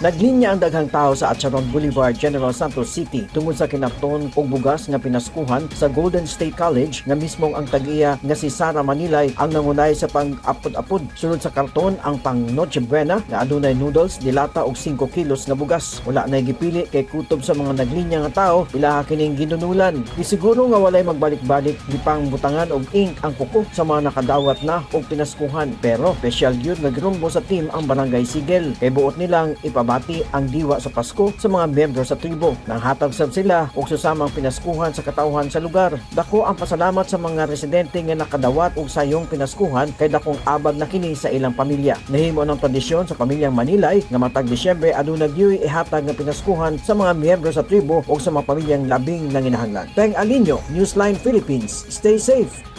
Naglinya ang daghang tao sa Acharon Boulevard, General Santos City tungod sa kinarton og bugas nga pinaskuhan sa Golden State College nga mismong ang tag-iya nga si Sara Manilay ang nangunay sa pang-apod-apod. Sulod sa karton ang pang Noche Buena nga adunay noodles, dilata og 5 kilos nga bugas. Wala na gipili kay kutob sa mga naglinya nga tao, ilaha kining ginunulan. Gisiguro nga walay magbalik-balik, gipang butangan og ink ang kuko sa mga nakadawat na og pinaskuhan. Pero special gyud nga girumbo sa team ang Barangay Sigel kay buot nilang ipabati ang diwa sa Pasko sa mga miyembro sa tribo. Nanghatag sab sila og susamang pinaskuhan sa katawhan sa lugar. Dako ang pasalamat sa mga residente nga nakadawat og sayong pinaskuhan kay dakong abag na kini sa ilang pamilya. Nahimo ng tradisyon sa pamilyang Manilay nga matag Disyembre aduna gyuy ihatag nga pinaskuhan sa mga miyembro sa tribo o sa mga pamilyang labing nanginahanglan. Peng Alinyo, Newsline Philippines. Stay safe.